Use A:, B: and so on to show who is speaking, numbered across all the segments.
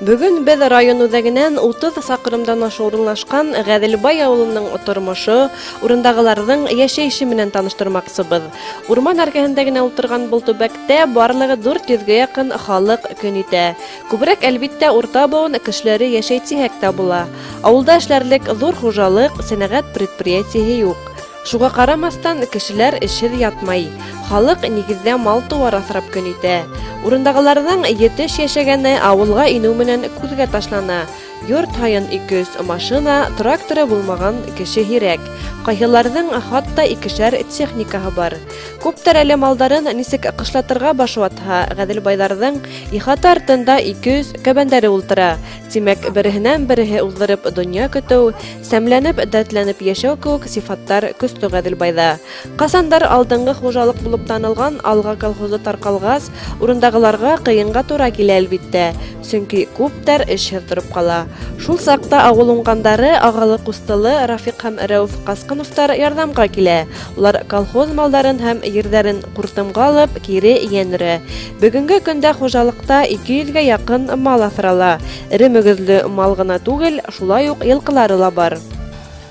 A: Бөгөн беҙ район үҙәгенән 30 саҡрымдан аша урынлашҡан Ғәҙелбай ауылының тормошо, урындағыларҙың йәшәйеше менән таныштырмаҡсыбыҙ. Урман эргәһендә генә ултырған был төбәктә барлығы 400-гә яҡын халыҡ көн итә. Күберәк, әлбиттә, урта быуын кешеләре йәшәй тиһәк тә була. Ауылда эшләрлек ҙур хужалыҡ, сәнәғәт предприятиеһы юҡ. Шуға ҡарамаҫтан, кешеләр эшһеҙ ятмай. Халыҡ нигеҙҙә мал-тыуар аҫрап көн итә. Урындағыларҙың етеш йәшәгәне ауылға инеү менән күҙгә ташлана. Йорт һайын 200 машина, тракторы булмаған кеше һирәк. Ҡайһыларҙың хатта икешәр техникаһы бар. Күптәр әле малдарын нисек ҡышлатырға баш ватһа, Ғәҙелбайҙарҙың ихата артында 200 кәбәндәре ултыра. Тимәк, береһенән береһе уҙҙырып донъя көтөү, сәмләнеп, дәртләнеп йәшәү кеүек сифаттар көслө Ғәҙелбайҙа. Ҡасандар алдынғы хужалыҡ булып танылған Алға колхозы тарҡалғас, урындағыларға ҡыйынға тура килә, әлбиттә, сөнки күптәр эшһеҙ тороп ҡала. Шул саҡта ауыл уңғандары ағалы-ҡустылы Рафиҡ һәм Рәүеф Ҡасҡыновтар ярҙамға килә. Улар колхоз малдарын һәм ерҙәрен ҡуртымға алып, кире йән өрә. Бөгөнгө көндә хужалыҡта 200-гә яҡын мал аҫрала. Эре мөгөҙлө мал ғына түгел, шулай уҡ йылҡылары ла бар.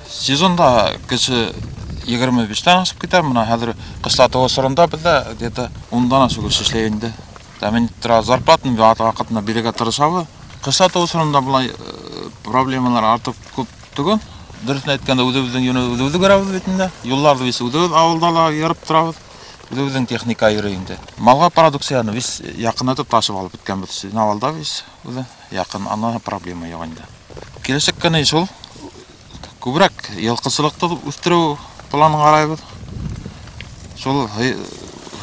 B: Сезонда кеше 25-тән асып китә, бына хәҙер ҡышлатыу осоронда беҙҙә где-то 10-дан ашыу кеше эшләй инде. Тәьмин иттерә, зарплатаны ваҡытында бирергә тырышабыҙ. Ҡышлатыу осоронда былай проблемалар артыҡ күп түгел. Дөрөҫөн әйткәндә, үҙебеҙҙең йүне үҙебеҙ күрәбеҙ бит инде. Юлларҙы беҙ үҙебеҙ ауылда ла йөрөп торабыҙ. Үҙебеҙҙең техника йөрөй инде. Малға продукцияны беҙ яҡынайтып ташып алып киткәнбеҙ. Ауылда беҙ үҙе яҡын, ана проблема юҡ инде. Киләсәккә ни шул күберәк йылҡысылыҡты үҫтереү планын ҡарайбыҙ. Шул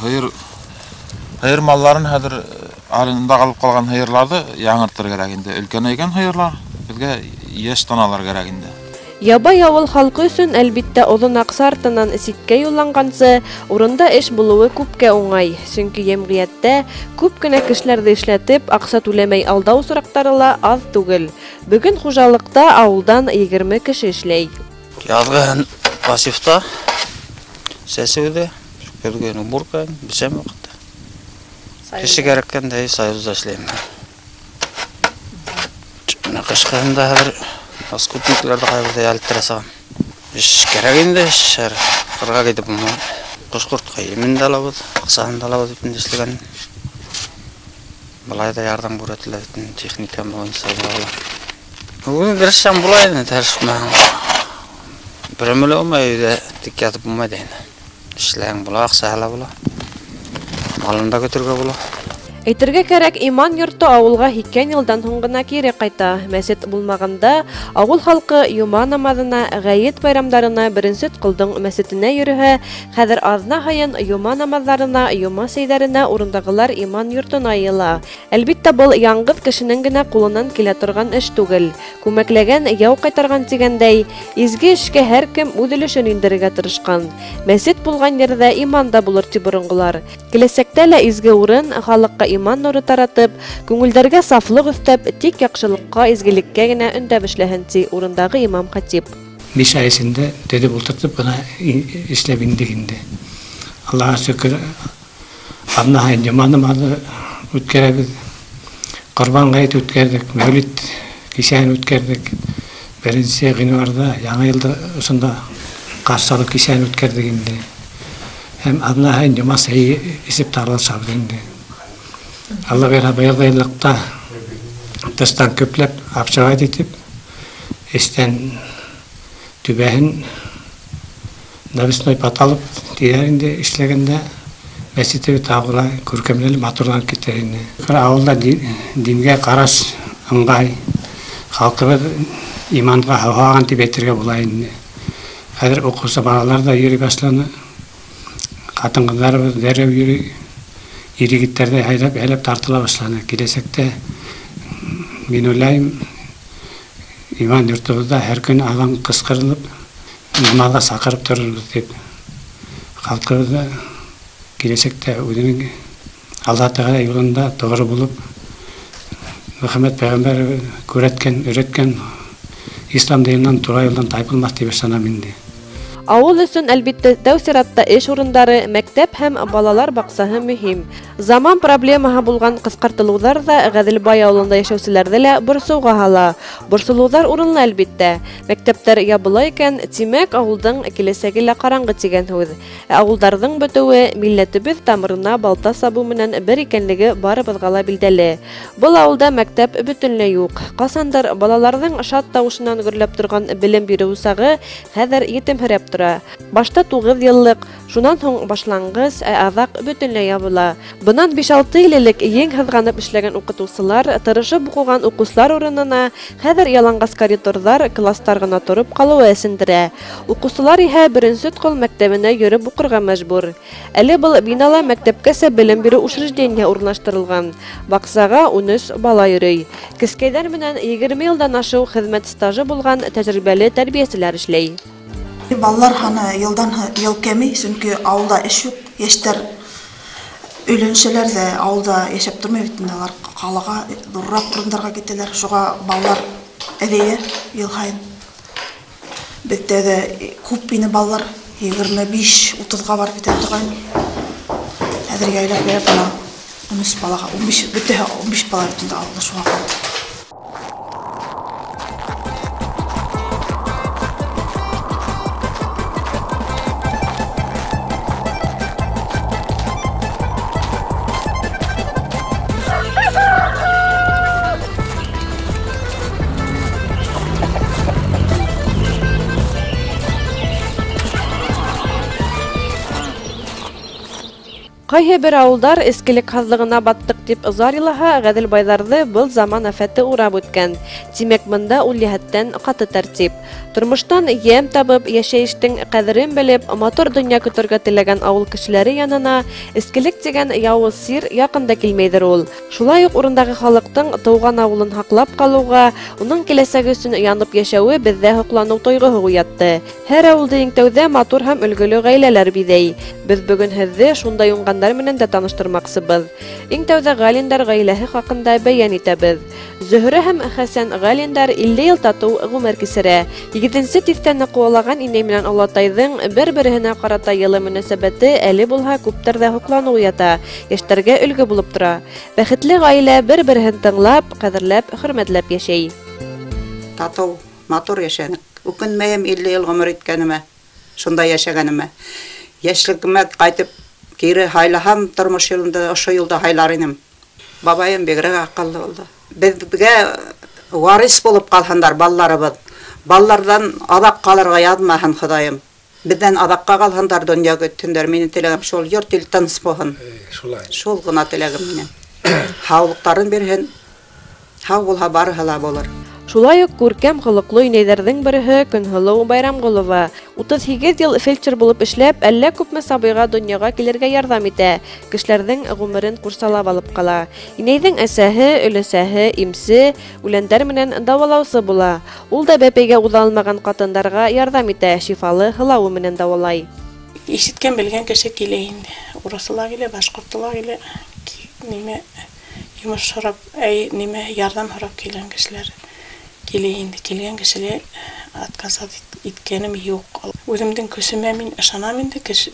B: һыйыр малларын хәҙер аренда алып ҡалған һыйырларҙы яңыртыр кәрәк инде. Өлкәнәйгән һыйырлар беҙгә йәш таналар кәрәк инде.
A: Ябай ауыл халҡы өсөн, әлбиттә, оҙон аҡса артынан ситкә юлланғансы, урында эш булыуы күпкә уңай. Сөнки йәмғиәттә күп кенә кешеләрҙе эшләтеп, аҡса түләмәй алдау осраҡтары ла аҙ түгел. Бөгөн хужалыҡта ауылдан 20 кеше эшләй.
C: Яҙғы пассивта сәсеүҙе, көҙгө уборка, бесәм ваҡытта. Кеше кәрәккәндә союзда эшләйем. Менә ҡышҡыһында хәҙер скутникларҙы ҡайберҙә ялтыра сығам. Эш кәрәк инде, эш ҡырға китеп булмай. Ҡош-ҡортҡа емен дә алабыҙ, аҡсаһын да алабыҙ бит инде эшләгән. Былай ҙа ярҙам күрһәтелә бит инде, техника буйынса була. Үҙем тырышһам була инде, тырышмаһаң. Берәмә лә булмай, өйҙә тик ятып булмай да инде. Эшләһәң була, аҡсаһы ла була. Малын да көтөргә була.
A: Әйтергә кәрәк, иман йорто ауылға 80 йылдан һуң ғына кире ҡайта. Мәсет булмағанда ауыл халҡы йома намаҙына, ғәйет байрамдарына беренсе ҡолдоң мәсетенә йөрөһә, хәҙер аҙна һайын йома намаҙҙарына, йома сәйҙәренә урындағылар иман йортона йыйыла. Әлбиттә, был яңғыҙ кешенең генә ҡулынан килә торған эш түгел. Күмәкләгән яу ҡайтарған тигәндәй, изге эшкә һәр кем үҙ өлөшөн индерергә тырышҡан. Мәсет булған ерҙә иман да булыр, ти боронғолар. Киләсәктә лә изге урын халыҡҡа иман нуры таратып, күңелдәргә сафлыҡ өҫтәп, тик яҡшылыҡҡа, изгелеккә генә өндәп эшләһен, ти урындағы имам хатип.
D: 5 ай эсендә төҙөп ултыртып бына эшләп индек инде. Аллаға шөкөр, аҙна һайын йома намаҙы үткәрәбеҙ. Ҡорбан ғәйете үткәрҙек, мәүлид кисәһен үткәрҙек. 1 ғинуарҙа яңы йылды ошонда ҡаршы алып кисәһен үткәрҙек инде. Һәм аҙна һайын йома сәйе эсеп таралышабыҙ инде. Алла бирһә, быйылғы йыллыҡта тыштан көпләп обшивать итеп, эстән түбәһен навесной потолок тиҙәр инде эшләгәндә мәсете тағы ла күркәмләнеп, матурланып китә инде. Ауылда дингә ҡараш ыңғай, халҡыбыҙ иманға һыуһаған тип әйтергә була инде. Хәҙер уҡыусы балалар ҙа йөрөй башланы, ҡатын-ҡыҙҙарыбыҙ дәррәү йөрөй. Ир-егеттәр ҙә һәйләп тартыла башланы. Киләсәктә мин уйлайым, иман йортобоҙҙа һәр көн аҙан ҡысҡырылып, намаҙға саҡырып торорбоҙ тип. Халҡыбыҙ ҙа киләсәктә үҙенең Аллаһ Тәғәлә юлында тоғро булып, Мөхәммәт пәйғәмбәр күрһәткән, өйрәткән ислам диненән тура юлдан тайпылмаҫ тип ышанам инде.
A: Ауыл өсөн, әлбиттә, тәү сиратта эш урындары, мәктәп һәм балалар баҡсаһы мөһим. Заман проблемаһы булған ҡыҫҡартылыуҙар ҙа Ғәҙелбай ауылында йәшәүселәрҙе лә борсоуға һала. Борсолоуҙар урынлы, әлбиттә. Мәктәптәр ябыла икән, тимәк, ауылдың киләсәге лә ҡараңғы тигән һүҙ. Ә ауылдарҙың бөтөүе милләтебеҙ тамырына балта сабыу менән бер икәнлеге барыбыҙға ла билдәле. Был ауылда мәктәп бөтөнләй юҡ. Ҡасандыр балаларҙың шат тауышынан гөрләп торған белем биреү усағы хәҙер етемһерәп тора. Башта 9 йыллыҡ, шунан һуң башланғыс, ә аҙаҡ бөтөнләй ябыла. Бынан 5-6 йыл элек ең һыҙғанып эшләгән уҡытыусылар, тырышып уҡыған уҡыусылар урынына хәҙер яланғас коридорҙар, класстар ғына тороп ҡалыуы әсендерә. Уҡыусылар иһә беренсе ҡол мәктәбенә йөрөп уҡырға мәжбүр. Әле был бинала мәктәпкәсә белем биреү учреждениеһы урынлаштырылған. Баҡсаға 13 бала йөрөй. Кескәйҙәр менән 20 йылдан ашыу хеҙмәт стажы булған тәжрибәле тәрбиәселәр эшләй.
E: Балалар һаны йылдан йыл кәмей, сөнки ауылда эш юҡ, йәштәр өйләнешәләр ҙә ауылда йәшәп тормай бит инде, улар ҡалаға, ҙурыраҡ урындарға китәләр, шуға балалар әҙәйә йыл һайын. Беҙҙә ҙә күп ине балалар, 25-30-ға барып етә торғайны. Хәҙер яйлап-яйлап бына 13 балаға, 15, бөтәһе 15 бала бит инде ауылда, шуға ҡалды.
A: Ҡайһы бер ауылдар эскелек һаҙлығына баттыҡ тип зар илаһа, Ғәҙелбайҙарҙы был заман афәте урап үткән. Тимәк, бында ул йәһәттән ҡаты тәртип. Тормоштан йәм табып, йәшәйештең ҡәҙерен белеп, матур донъя көтөргә теләгән ауыл кешеләре янына эскелек тигән яуыз сир яҡын да килмәйҙер ул. Шулай уҡ урындағы халыҡтың тыуған ауылын һаҡлап ҡалыуға, уның киләсәге өсөн янып йәшәүе беҙҙә һоҡланыу тойғоһо уятты. Һәр ауылды иң тәүҙә матур һәм өлгөлө ғаиләләр биҙәй. Беҙ бөгөн һеҙҙе шундай уңғандар менән дә таныштырмаҡсыбыҙ. Иң тәүҙә Ғалиндар ғаиләһе хаҡында бәйән итәбеҙ. Зөһрә һәм Хәсән Ғалиндар 50 йыл татыу ғүмер кисерә. 7-нсе тиҫтәне ҡыуалаған инәй менән олатайҙың бер-береһенә ҡарата йылы мөнәсәбәте әле булһа күптәрҙә һоҡланыу уята, йәштәргә өлгө булып тора. Бәхетле ғаилә бер-береһен тыңлап, ҡәҙерләп, хөрмәтләп йәшәй.
F: Татыу, матур йәшәнек. Үкенмәйем 50 йыл ғүмер иткәнемә, шунда йәшәгәнемә. Йәшлегемә ҡайтып кире һайлаһам, тормош юлында ошо юлда һайлар инем. Бабайым бигерәк аҡыллы булды. Беҙгә варис булып ҡалһындар балаларыбыҙ. Балаларҙан аҙаҡ ҡалырға яҙмаһын Хоҙайым. Беҙҙән аҙаҡҡа ҡалһындар, донъя көтһөндәр. Минең теләгем шул, йорт ил тыныс булһын.
G: Шулай.
F: Шул ғына теләгем минең. Һаулыҡтарын бирһен. Һау булһа барыһы ла булыр.
A: Шулай уҡ күркәм холоҡло инәйҙәрҙең береһе Көнһылыу Байрамғолова. 38 йыл фельдшер булып эшләп, әллә күпме сабыйға донъяға килергә ярҙам итә, кешеләрҙең ғүмерен ҡурсалап алып ҡала. Инәйҙең әсәһе, өләсәһе, имсе, үләндәр менән дауалаусы була. Ул да бәпәйгә уҙа алмаған ҡатындарға ярҙам итә, шифалы һылауы менән дауалай.
H: Ишеткән белгән кеше килә инде. Урыҫы ла килә, башҡорто ла килә, нимә йомош һорап, нимә ярҙам һорап килгән кешеләр килә инде. Килгән кешегә отказать иткәнем юҡ. Үҙемдең көсөмә мин ышанам инде, кеше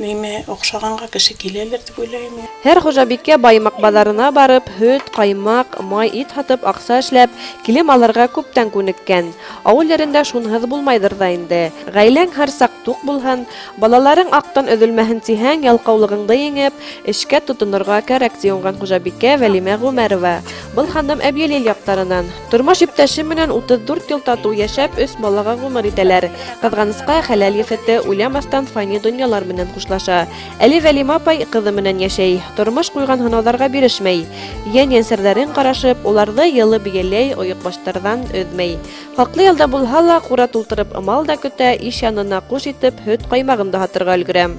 H: нимә оҡшағанға кеше киләлер тип уйлайым.
A: Һәр хужабикә Баймаҡ баҙарына барып, һөт, ҡаймаҡ, май, ит һатып, аҡса эшләп, килем алырға күптән күнеккән. Ауыл ерендә шунһыҙ булмайҙыр ҙа инде. Ғаиләң һәр саҡ туҡ булһын, балаларың аҡтан өҙөлмәһен тиһәң, ялҡаулығыңды еңеп, эшкә тотонорға кәрәк, ти уңған хужабикә Вәлимә Ғүмәрова. Был ханым Әбйәлил яҡтарынан. Тормош иптәше менән 34 йыл татыу йәшәп, 3 балаға ғүмер итәләр. Ҡыҙғанысҡа, хәләл ефете уйламаҫтан фани донъялар менән хушлаша. Әле Вәлимә апай ҡыҙы менән йәшәй, тормош ҡуйған һынауҙарға бирешмәй. Йән-йәнсәрҙәрен ҡарашып, уларҙы йылы бейәләй, ойоҡбаштарҙан өҙмәй. Хаҡлы ялда булһа ла, ҡура тултырып мал да көтә, иш янына ҡуш итеп, һөт ҡаймағын да һатырға өлгөрә.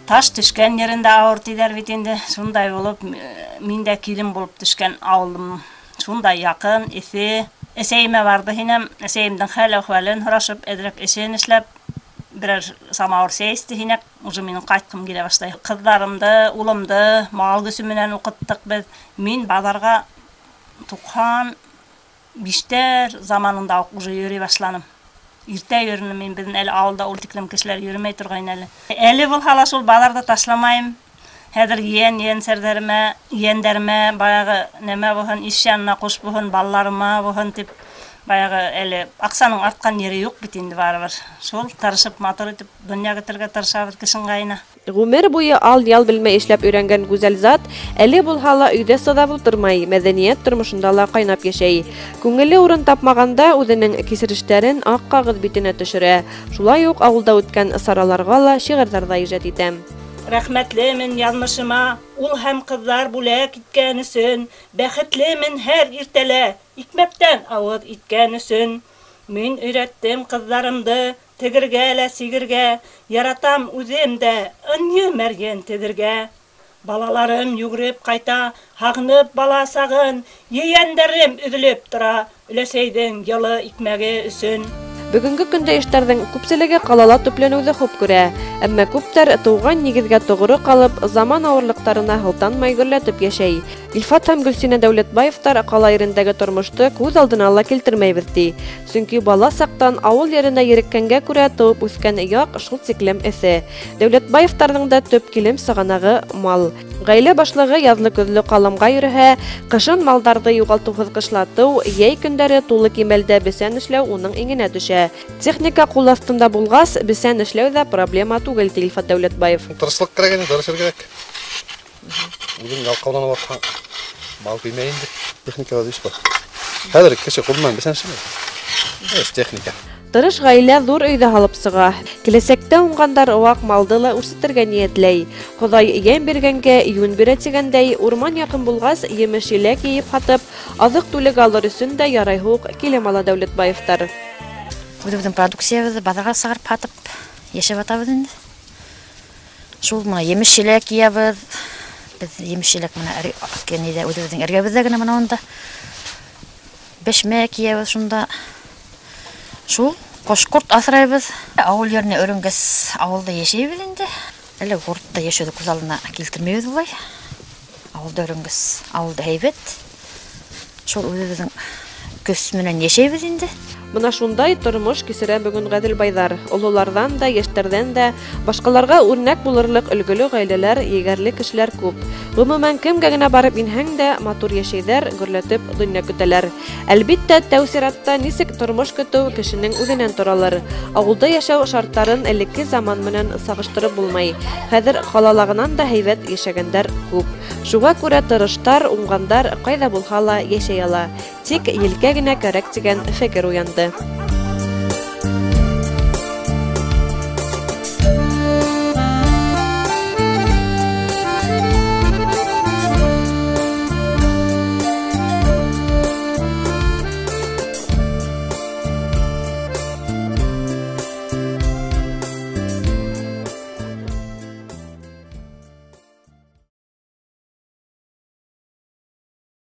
I: Таш төшкән ерендә ауыр тиҙәр бит инде. Шундай булып, мин дә килен булып төшкән ауылым шундай яҡын, эҫе. Әсәйемә барҙы һинәм, әсәйемдең хәл-әхүәлен һорашып, әҙерәк эшен эшләп, берәр самауыр сәй эсте һинәк, уже минең ҡайтҡым килә башлай. Ҡыҙҙарымды, улымды мал көсө менән уҡыттыҡ беҙ. Мин баҙарға 95-тәр заманында уҡ уже йөрөй башланым. Иртә йөрөнөм мин, беҙҙең әле ауылда ул тиклем кешеләр йөрөмәй торғайны әле. Әле булһа ла шул баҙарҙы ташламайым. Хәҙер ейән-ейәнсәрҙәремә, ейәндәремә баяғы нәмә булһын, иш янына ҡош булһын, балаларыма булһын тип баяғы әле аҡсаның артҡан ере юҡ бит инде барыбер. Шул тырышып, матур итеп донъя көтөргә тырышабыҙ кешен ҡайына.
A: Ғүмер буйы ал-ял белмәй эшләп өйрәнгән гүзәл зат әле булһа ла өйҙә сыҙап ултырмай, мәҙәниәт тормошонда ла ҡайнап йәшәй. Күңелле урын тапмағанда үҙенең кисерештәрен аҡ ҡағыҙ битенә төшөрә. Шулай уҡ ауылда үткән сараларға ла шиғырҙар ҙа ижад итә.
I: Рәхмәтлемен яҙмышыма, ул һәм ҡыҙҙар бүләк иткән өсөн, бәхетлемен һәр иртәлә икмәктән ауыҙ иткән өсөн. Мин өйрәттем ҡыҙҙарымды тегергә лә сигергә, яратам үҙем дә ынйы мәрйен теҙергә. Балаларым йүгереп ҡайта, һағынып бала сағын, ейәндәрем өҙөлөп тора өләсәйҙең йылы икмәге өсөн.
A: Бөгөнгө көндә йәштәрҙең күпселеге ҡалала төпләнеүҙе хуп күрә. Әммә күптәр тыуған нигеҙгә тоғро ҡалып, заман ауырлыҡтарына һылтанмай гөрләтеп йәшәй. Илфат һәм Гөлсинә Дәүләтбаевтар ҡала ерендәге тормошто күҙ алдына ла килтермәйбеҙ ти. Сөнки бала саҡтан ауыл еренә ереккәнгә күрә тыуып үҫкән яҡ шул тиклем эҫе. Дәүләтбаевтарҙың да төп килем сығанағы мал. Ғаилә башлығы яҙлы-көҙлө ҡаламға йөрөһә, ҡышын малдарҙы юғалтыуһыҙ ҡышлатыу, йәй көндәре тулы кимәлдә бесән эшләү уның иңенә төшә. Техника ҡул аҫтында булғас, бесән эшләү ҙә проблема түгел, ти Илфат Дәүләтбаев.
G: Тырышлыҡ кәрәк инде, тырышыр кәрәк. Үҙең ялҡауланып ятһаң, мал көймәй инде. Техникала эш бар. Хәҙер кеше ҡул менән бесән эшләмәй. Эш техника.
A: Тырыш ғаилә ҙур өйҙә һалып сыға. Киләсәктә уңғандар ваҡ малды ла үрсетергә ниәтләй. Хоҙай йәм биргәнгә йүн бирә тигәндәй, урман яҡын булғас, емеш-еләк йыйып һатып, аҙыҡ-түлек алыр өсөн дә ярайһы уҡ килем ала Дәүләтбаевтар.
J: Үҙебеҙҙең продукциябыҙҙы баҙарға сығарып һатып йәшәп ятабыҙ инде. Шул мына емеш-еләк йыябыҙ. Беҙ емеш-еләк мына ниҙә үҙебеҙҙең эргәбеҙҙә генә мына унда. Бешмәк йыябыҙ шунда. Шул ҡош-ҡорт аҫрайбыҙ. Ауыл еренә өйрәнгәс, ауылда йәшәйбеҙ инде. Әле ғортта йәшәүҙе күҙ алдына килтермәйбеҙ улай. Ауылда өйрәнгәс, ауылда һәйбәт. Шул үҙебеҙҙең көс менән йәшәйбеҙ инде.
A: Мына шундай тормош кисерә бөгөн ғәҙелбайҙар. Ололарҙан да, йәштәрҙән дә, башҡаларға үрнәк булырлыҡ өлгөлө ғаиләләр, егәрле кешеләр күп. Ғөмүмән, кемгә генә барып инһәң дә, матур йәшәйҙәр, гөрләтеп донъя көтәләр. Әлбиттә, тәү сиратта нисек тормош көтөү кешенең үҙенән торалыр. Ауылда йәшәү шарттарын элекке заман менән сағыштырып булмай. Хәҙер ҡалалағынан да һәйбәт йәшәгәндәр күп. Шуға күрә тырыштар, уңғандар ҡайҙа булһа ла йәшәй ала. Тик елкә генә кәрәк тигән фекер уянды.